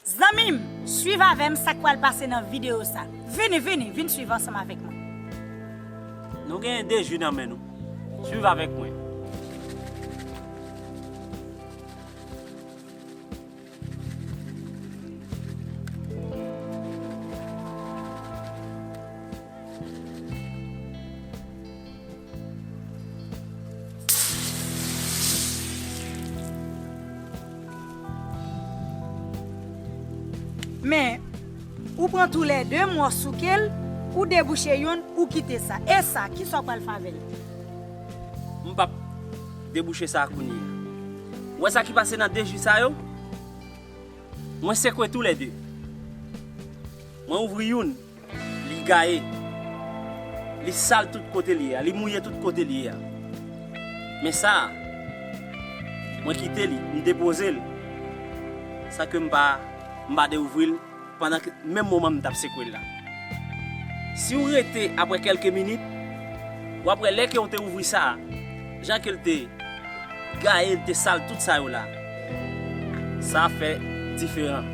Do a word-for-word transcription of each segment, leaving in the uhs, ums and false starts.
Zanmi m, swiv avè m sa k pral pase nan videyo sa. Vini, vini, vin swiv ansanm avèk mwen. Nou genyen de ji nan men nou. Swiv avèk mwen. Men, ou pran toulède, m wè w souke l, ou debouche youn, ou kite sa. E sa, kisa w pral fè avè l? M p ap debouche sa a kounye a. Ou wè sa ki pase nan de ji sa yo? Mwen sekwe toulède. Mwen ouvri youn, li gaye. Li sal tout kote li ye a, li mouye tout kote li ye a. Men sa a, mwen kite li, m depoze l. San ke m pa, m pa deouvri l pandan ke, menm moman m t ap sekwe l la. Si w rete apre kèlke minit, w ap wè lè ke w te ouvri sa a, jan ke l te gaye, l te sal tout sa yo la. Sa fè diferan.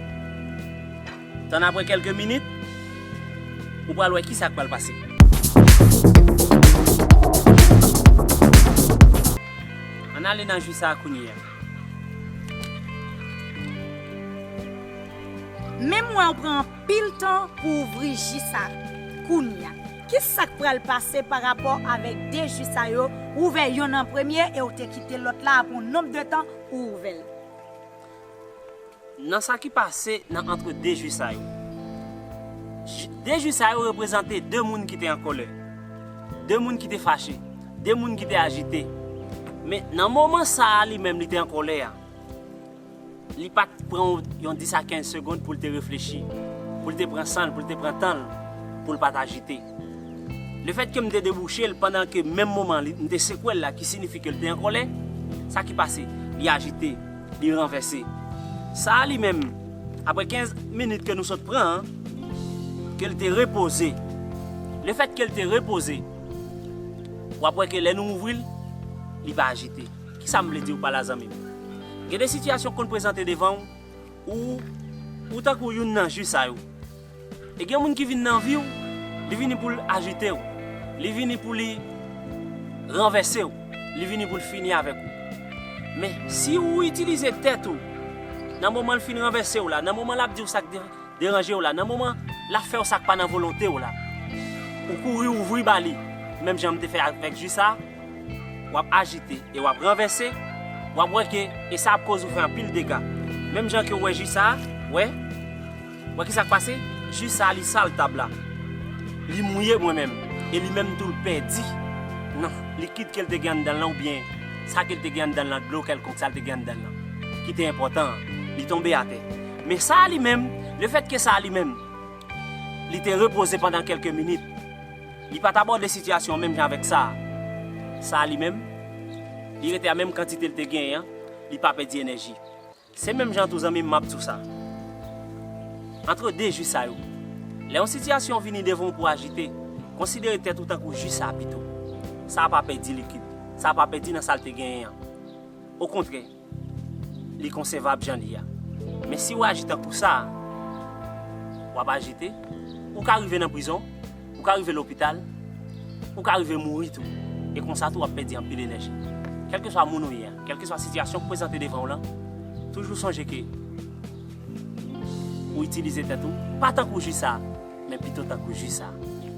Tann apre kèlke minit, ou pral wè kisa k pral pase. Ann ale nan ji sa a kounye a. Men m wè w pran anpil tan pou ouvri ji sa kounye a. Kisa k pral pase pa rapò avèk de ji sa yo? Ou ouvè yonn an premye e w te kite lòt la pou yon nonb de tan ou ouvè l. Nan sa ki pase nan antre de ji sa yo. Ji- De ji sa yo reprezante de moun ki te an kòlè, de moun ki te fache, de moun ki te ajite. Men nan moman sa a li menm li te an kòlè a, li pa t pran yon dis a kenz segonn pou l te reflechi, pou l te pran san l, pou l te pran tan l, pou l pa t ajite. Lefètke m te debouche l pandan ke menm moman li, m te sekwe l la, ki siyifi ke l te an kòlè, sa ki pase? Li ajite, li ranvèse. Sa a li menm, apre kenz minit ke nou sot pran an, ke l te repoze. Lefètke l te repoze, w ap wè ke lè nou ouvri l, li pa ajite. Kisa m vle di w pa la, zanmi m? Gen de sitiyasyon k konn prezante devan w, ou, ou tankou youn nan ji sa yo. E gen moun ki vin nan vi w, li vini pou l ajite w, li vini pou li ranvèse w, li vini pou l fini avèk ou. Men, si ou itilize tèt ou, nan moman l fin ranvèse w la, nan moman l ap di w sa k de- deranje w la, nan moman l ap fè w sa k pa nan volonte w la, ou kouri ouvri ba li, menm jan m te fè avèk ji sa, w ap ajite e w ap ranvèse, w ap wè ke, e sa ap koz ou fè anpil dega. Menm jan ke w wè ji sa, wè, wè ki sa k pase? Ji sa li sal tab la. Li mouye mwen menm. E li menm tou l pèdi nan likid ke l te gen anndan l lan oubyen sa ke l te gen anndan l lan, dlo kèlkonk sa l te gen anndan l lan, ki te enpòtan an, li tonbe atè. Men sa a li menm, lefètke sa a li menm, li te repoze pandan kèlke minit, li pa t abòde sitiyasyon an menm jan avèk sa a. Sa a li menm, li rete a menm kantite l te genyen an, li pa pèdi enèji. Se menm jan tou, zanmi m, m ap di w sa. Antre de ji sa yo, lè yon sitiyasyon vini devan w pou ajite, konsidere tèt ou tankou ji sa a pito. Sa a pa pèdi likid, sa a pa pèdi nan sa l te genyen an. Okontrè, li konsèvab jan li a. Men si w aji tankou sa a, w ap ajite, ou ka rive nan prizon, ou ka rive lopital, ou ka rive mouri tou. E konsa tou, w ap pèdi anpil enèji. Kèlkeswa moun ou ye a, kèlkeswa sitiyasyon k prezante devan w lan, toujou sonje ke ou itilize tèt ou, pa tankou ji sa, men pito tankou ji sa.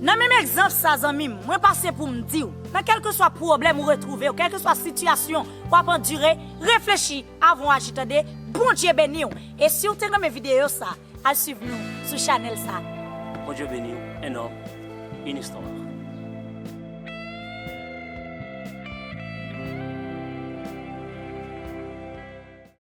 Nan menm egzanp sa, zanmi m, mwen pase pou m di w, nan kèlkeswa pwoblèm ou retwouve w, kèlkeswa sitiyasyon w ap andire, reflechi avan w aji, tande. Bondye beni w. E si w te renmen videyo sa, al swiv nou sou chanèl sa. Bondye beni w. Un homme, une histoire.